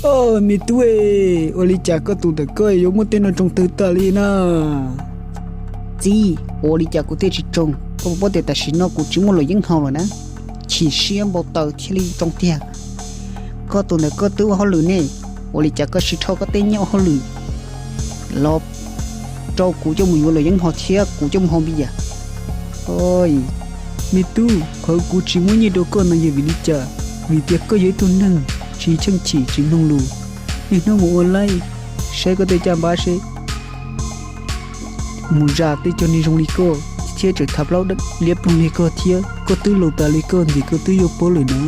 Me tub, ua li cas koj tus ntawm koj yuav muaj tej no tsoo twg tas li na? Txiv, ua li cas kuv thiaj tsis tsoo? Koj puas paub tias tam sim no kuv tsis muaj luam yeeb haus lawm na. Chim siab npau taws thiaj li tsoo tiag. Koj tus ntawm koj twb ua hauj lwm ne, ua li cas koj tsis rho koj tej nyiaj ua hauj lwm los rau kuv coj mus yuav luam yeeb haus thiab kuv coj mus haus npias? Me tub, qhov kuv tsis muab nyiaj rau koj no yog vim li cas? Vim tias koj yog ib tug neeg tsis cheem chim tsis mloog lus. Niaj hnub mus ua laib, saib koj tej caj npab seb, mus zam tej cov neeg zoo li koj thiab tseem thav plaub liab ploog li koj thiab. Koj twb laus tas li koj ntxim koj twb yuav paub lawm na.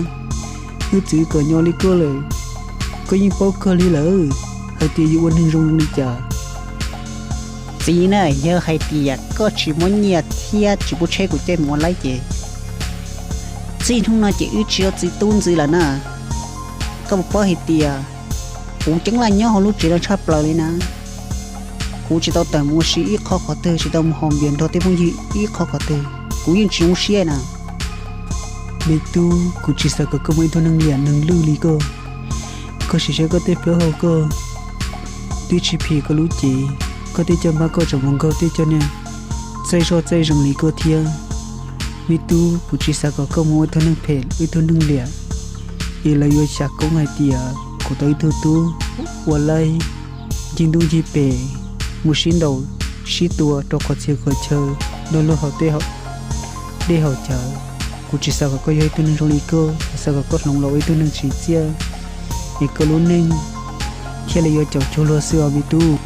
Wb txwv kom nyo li koj lawm, koj yeej paub kawg li lawm hais tias yuav ua neeg zoo zoo li cas. Txiv na, yog hais tias koj tsis muab nyiaj thiab tsis pub tsheb kuv coj mus ua laib ces txij hnub no ces wb tsis yuav txiv tub ntxiv lawm na. Koj puas paub hais tias kuv ceeb laj nyob hauv lub tsev no tshaj plaws li na. Kuv tsis tau tawm mus ua si ib qho qhov twg, tsis tau mus haus npias nrog tej phooj ywg ib qho qhov twg, kuv yeej tsis zoo siab na. Me tub, kuv tsis xav kom koj muaj ib tug neeg liam neeg lwj li koj. Koj sim saib koj tej plaub hau koj twb tsis phim koj lub cev, koj tej caj npab koj tseem mus nkaug tej cov neeg txaij zoj txaij zees li koj thiab. Me tub, kuv tsis xav kom koj mus ua ib tug neeg phem, ib tug neeg liam, es lawv yuav xyav koob hais tias kuv tau ib tug tub ua laib ncig ntuj ncig pem, mus sib ntaus sib tua rau qhov txhia qhov chaw, nrog luag haus tej dej haus cawv. Kuv tsis xav kom koj yog ib tug neeg zoo li koj, kuv xav kom koj hloov los ua ib tug neeg tsim txiaj, es koj lub neej thiaj li yuav caum cuag luag xwb os me tub.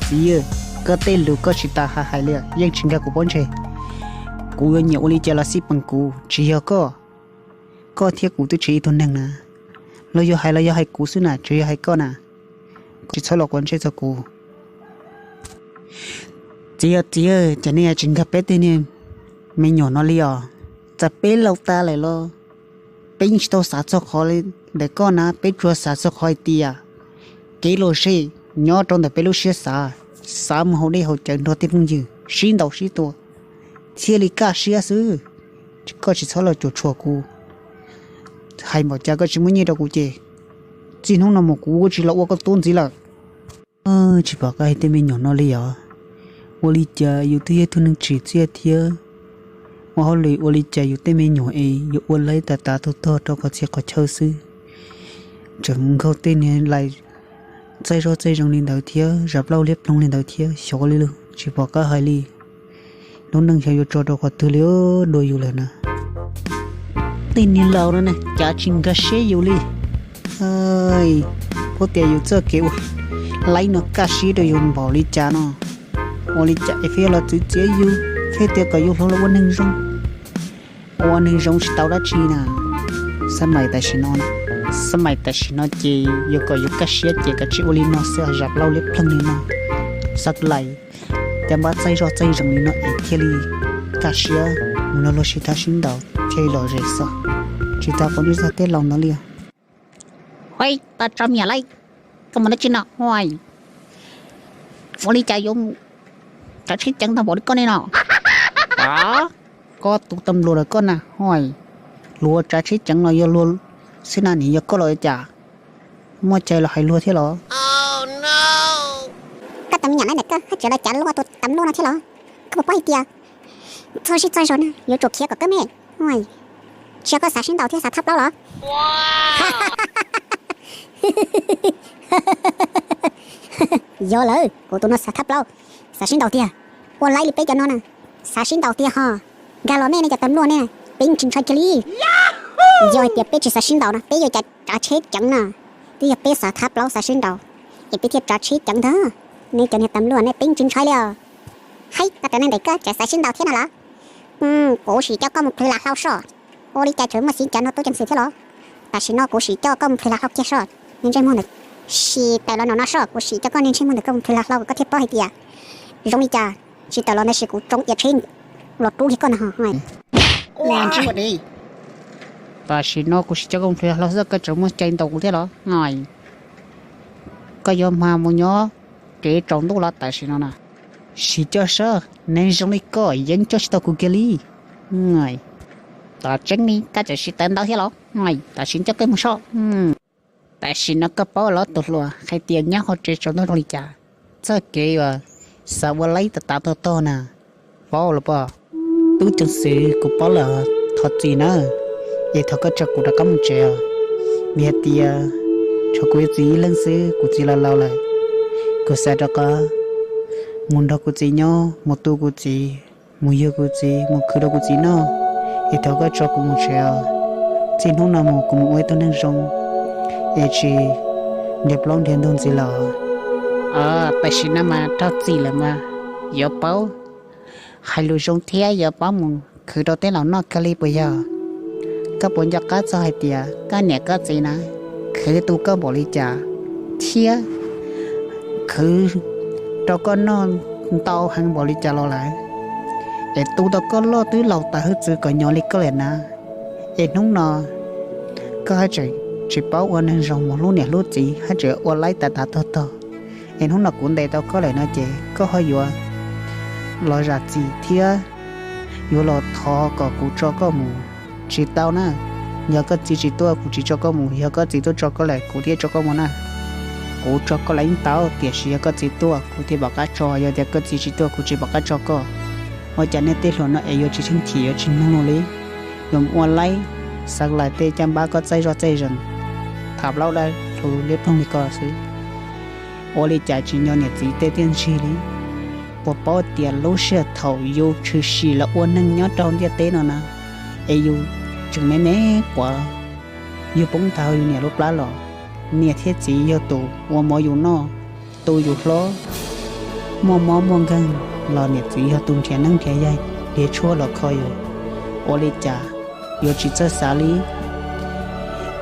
Txiv, koj tej lus koj tsis tas hais li, yeej tsis nkag kuv pob ntseg. Kuv yuav nyiam ua li cas los xij peem kuv, tsis yog koj. Koj thiab kuv twb tsis yog ib tug neeg na. Luag yog hais los yog hais kuv xwb na, tsis yog hais koj na. Koj tsis txhob los quav ntsej txog kuv. Txiv, txiv, cas nej tsis nkag peb tej niag me nyuam no li os? Txawm peb laus tas lawm los peb yeej tsis tau xav txog qhov li ntawm koj na, peb tsuas xav txog qhov hais tias kev lom zem nyob rau ntawm peb lub siab xav, xav mus haus dej haus cawv nrog tej phooj ywg sib ntaus sib tua thiaj li kaj siab xwb. Koj tsis txhob los cuam tshuam kuv, hais npaum cas koj tsis muab nyiaj rau kuv ces txij hnub no mus kuv tsis los ua koj tub ntxiv lawm. Tsis pom qab hais tej me nyuam no li os. Ua li cas yus twb yog ib tug neeg tsim txiaj thiab ua hauj lwm, ua li cas yus tej me nyuam es yuav ua laib tas tas tug tog rau qhov txhia qhov chaw xwb, tseem mus nkaug tej niag lais txaij zoj txaij zees li ntawd thiab zam plaub liab ploog li ntawd thiab, xyov li lawm, tsis pom qab hais li. Lub neej xyov yuav tso rau qhov twg li, dua yus lawm na. Tej niag laus no na cas tsis nkag siab yus li. Puab tias yus txoj kev ua laib no kaj siab rau yus npaum li cas no, ua li cas es pheej los txwv txiav yus, pheej tias kom yus hloov los ua neeg zoo, ua neeg zoo tsis tau dab tsi na. Xab maim tam sim no, xab maim tam sim no ces yuav kom yus kaj siab ces kav tsij ua li no xwb, zam plaub liab ploog li no, xav lais, caj npab txaij zoj txaij zees li no es thiaj li kaj siab, mus nrog luag sib thab sib ntaus thiaj li lom zem xwb. Tsis tas quav ntsej txog tej laus ntawd li. Ua, tag tso miam lauj, koj mus dab tsi no? Ua li cas yuav tsav tsheb ceev tag npaum li koj ne no? Koj tus tam luaj lawm koj na, luag tsav tsheb ceev los yog luag xwb na, nim yog koj los cas? Muaj cai los hais luag thiab los? Koj tus me nyuam na, ntawm koj haj tseem los cav luag tus tam luaj no thiab los? Koj puas paub hais tias txog zej txog zos na yuav tsum khiav kom kawg me. Tsis yog koj xav sib ntaus thiab xav thab plaub los? Yog lawm, kuv tus no xav thab plaub, xav sib ntaus tiag. Ua laib li peb cov no na, xav sib ntaus tiag ho. Nkag los nej, nej cov tam luaj nej, peb yeej tsis ntshai kiag li. Yog hais tias peb tsis xav sib ntaus no, peb yuav cas tsav tsheb ceev na? Twb yog peb xav thab plaub xav sib ntaus es peb thiaj tsav tsheb ceev ntag. Nej cov niag tam luaj nej, peb yeej tsis ntshai li os. Heib, koj cov neeg ntawm koj tseem xav sib ntaus thiab no los? Kuv sim coj koj mus plhws lam hlau soj. Ua li cas tseem muaj xiv cav no tub ceev xwm thiab los? Tam sim no kuv sim coj koj mus plhws lam hlau kiag soj. Niag ntsej muag ntawm, sim tawm los no no soj, kuv sim coj koj niag ntsej muag ntawm koj mus plhws lam hlau kom koj thiaj paub hais tias zoo li cas. Tsis tawm los ntawd sis kuv tsoo ia tsheb los rub kiag koj na ho. Tam sim no kuv sim coj koj mus plhws lam hlau xwb koj tseem muaj cai ntaus kuv thiab los? Koj yuav mag mus nyob kev tsaus ntuj los tam sim no na? Sim coj soj, neeg zoo li koj yeej coj tsis tau kuv kiag li. Tom tseeb li koj tseem sim tawm ntau thiab los? Tam sim coj koj mus soj. Tam sim no koj paub los tus hluas hais tias nyob hauv tsev tsaus ntuj zoo li cas, txoj kev uas xav ua laib tas tas tog tog na, paub los pob? Tub ceev xwm, kuv paub lawm, thov txim na, es thov koj tso kuv rov qab mus tsev os. Vim hais tias tshuav kuv ib txiv ib leeg xwb, kuv txiv los laus lawm. Kuv xav rov qab mus nrog kuv txiv nyob, mus tu kuv txiv, mus yug kuv txiv, mus khwv rau kuv txiv noj, es thov koj tso kuv mus tsev os. Txij hnub no mus kuv mus ua ib tug neeg zoo, es tsis nrhiav plaub nrhiav ntug ntxiv lawm. Tam sim no mas raug txim lawm mas yuav paub, hais lus zoo thiab yuav paub mus khwv rau tej laus noj kawg li puas yog? Koj puas nco qab txog hais tias koj niam koj txiv na khwv tu koj npaum li cas, thiab khwv rau koj noj ntau heev npaum li cas los lawm, es tu tau koj loj twb laus tas hwj txwv kom nyo li koj lawm na? Es hnub no koj haj tseem tsis paub ua neeg zoo mus hlub niam hlub txiv, haj tseem ua laib tas tas tog tog. Es hnub no kuv ntes tau koj lawm no ces koj ho yuav los zam txim thiab yuav los thov kom kuv tso koj mus tsis tau na. Yog koj txiv tsis tuaj kuv tsis tso koj mus, yog koj txiv tuaj tso koj lawm kuv thiaj tso koj mus na. Kuv tso koj lawm yeej tau, tiam sis yog koj txiv tuaj kuv thiaj pom qab tso, yog tias koj txiv tsis tuaj kuv tsis pom qab tso koj. Ua cas nej tej hluas no es yuav tsis tsheej chim yuav tsis mloog lus li, yuav ua laib xav lais tej caj npab koj txaij zoj txaij zees, tham plaub dab lus liab ploog li ko xwb. Ua li cas tsis nco niam txiv tej tiaj ntsig li? Puas paub tias lub sij hawm thaum yus tshwm sim los ua neeg nyob rau ntiaj teb no na, es yus tseem me me quav, yus poob nthav hauv yus niam lub plab los, niam thiab txiv yog tus ua mov yus noj, tu yus hlob, muaj mob muaj nkeeg los niam txiv yog tus nrhiav neeb nrhiav yaig, nrhiav tshuaj los kho yus. Ua li cas yuav tsis txawj xav li?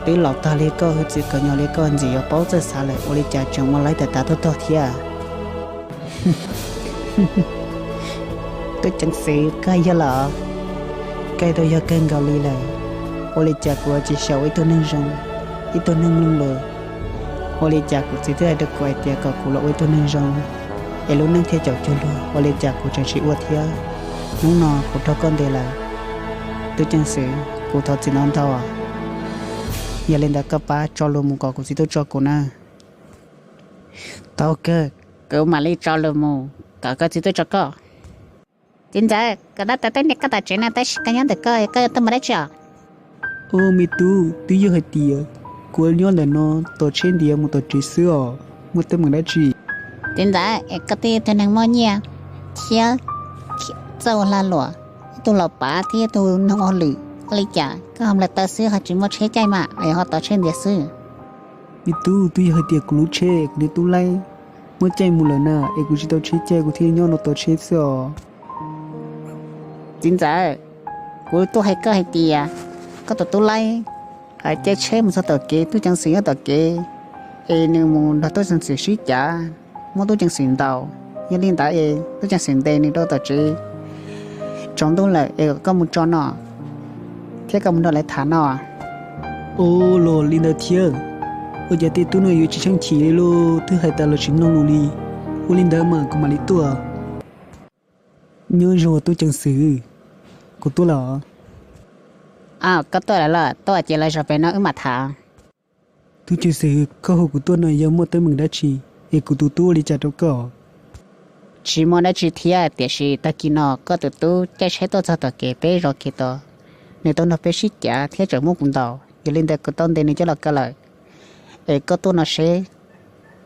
Twb laus tag li koj, hwj txwv kom nyo li koj, ntxim yuav paub txawj xav lawm, ua li cas tseem ua laib tas tas tog tog thiab? Tub ceev xwm, koj yog los? Koj tau yog kawg nkaus li lawm. Ua li cas kuv tsis xyaum ua ib tug neeg zoo, ib tug neeg mloog lus? Ua li cas kuv txiv twb hais rau kuv hais tias kom kuv los ua ib tug neeg zoo, es lub neej thiaj caum cuag luag, ua li cas kuv tseem tsis ua thiab? Hnub no kuv raug koj ntes lawm. Tub ceev xwm, kuv thov txim ntau ntau. Yog li ntawd koj pab tso lus mus kom kuv txiv tuaj tso kuv na. Tau kawg, kuv mam li tso lus mus kom koj txiv tuaj tso koj. Txiv ntxawm, kuv tab tom tuaj nrhiav koj tom tsev no tab sis koj nyob ntawm koj, koj yuav tuaj mus dab tsi os? Au me tub, twb yog hais tias kuv nyob ntawm no tos tsheb ntiav mus tom tsev xwb os, muaj teeb meem dab tsi? Txiv ntxawm, es koj twb yog ib tug neeg muaj nyiaj thiab txawj ua lag luam, ib tug laus pav thiab ib tug neeg ua hauj lwm, ua li cas koj ho nplawg taw xwb ho tsis muaj tsheb caij mas es ho tos tsheb ntiav xwb? Me tub, twb yog hais tias kuv lub tsheb, kuv niag tub laib muab caij mus lawm na, es kuv tsis tau tsheb caij kuv thiaj nyob no tos tsheb xwb os. Txiv ntxawm, kuv tuaj hais koj hais tias koj tus tub laib caij tsheb mus txog tom kev, tub ceev xwm nyob tom kev, es nws mus nrog tub ceev xwm sib cav, muab tub ceev xwm ntaus. Yog li ntawd es tub ceev xwm ntes nws rau tom tsev, tsaus ntuj lawm es kom koj mus tso no thiab koj mus nrog lawv tham no. Ua los li ntawd thiab, ua cas tej tub no yuav tsis tsheej chim li lauj, twb hais tas los tsis mloog lus li. Ua li ntawd mas kuv mam li tuaj. Nyob zoo tub ceev xwm, kuv tuaj lawm. Koj tuaj lawm los? Tuaj ces los zaum pem no wb mam tham. Tub ceev xwm, koj hu kuv tuaj no yog muaj teeb meem dab tsi, es kuv tus tub ua li cas rau koj? Tsis muaj dab tsi thiab, tiam sis tag kis no koj tus tub caij tsheb tuaj txog tom kev peb zos kev tod, nws tuaj nrog peb sib cav thiab tseem muab kuv ntaus, yog li ntawd kuv tau ntes nws coj los kaw lawm. Es koj tuaj no seb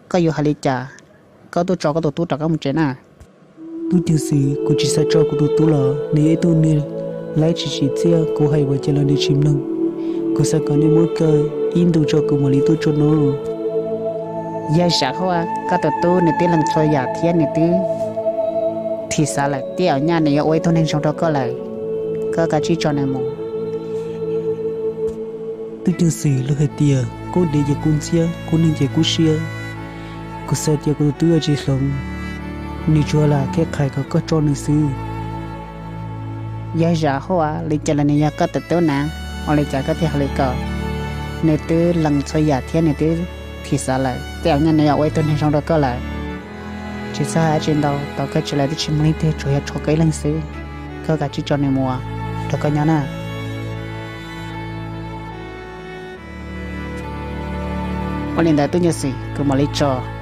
koj yuav hais li cas, koj tuaj tso koj tus tub rov qab mus tsev na. Tub ceev xwm, kuv tsis xav tso kuv tus tub los, nws yog ib tug niag laib tsis tsim txiaj, kuv hais ua cas los nws tsis mloog. Kuv xav kom nws muab kaw ib ntus tso kuv mam li tuaj tso no. Yog zam huaj, koj tus tub nws twb lees txhua yam thiab nws twb thim xav lawm, tej zaum nyaj nws yuav ua ib tug neeg zoo rau koj lawm. Koj kav tsij tso nws mus. Tub ceev xwm, luag hais tias kub dev ces kub ntxhiab, kub neeg ces kub siab. Kuv xav tias kuv tus tub yuav tsis hloov, nws tsuas lam qhia qhais kom koj tso nws xwb. Yog zam huaj, li cas los nws yog koj tus tub na, ua li cas koj thiaj hais li ko? Nws twb lees txhua yam thiab nws twb thim xav lawm, tej zaum nyaj nws yuav ua ib tug neeg zoo rau koj lawm. Tsis txhob hais dab tsi ntau, tau koj tsis lawm twb tsis muaj leej twg, tsuas yog tshuav koj ib leeg xwb. Koj kav tsij tso nws mus, rau koj nyob na. Ua li ntawd tub nyuag xwm kuv mam li tso.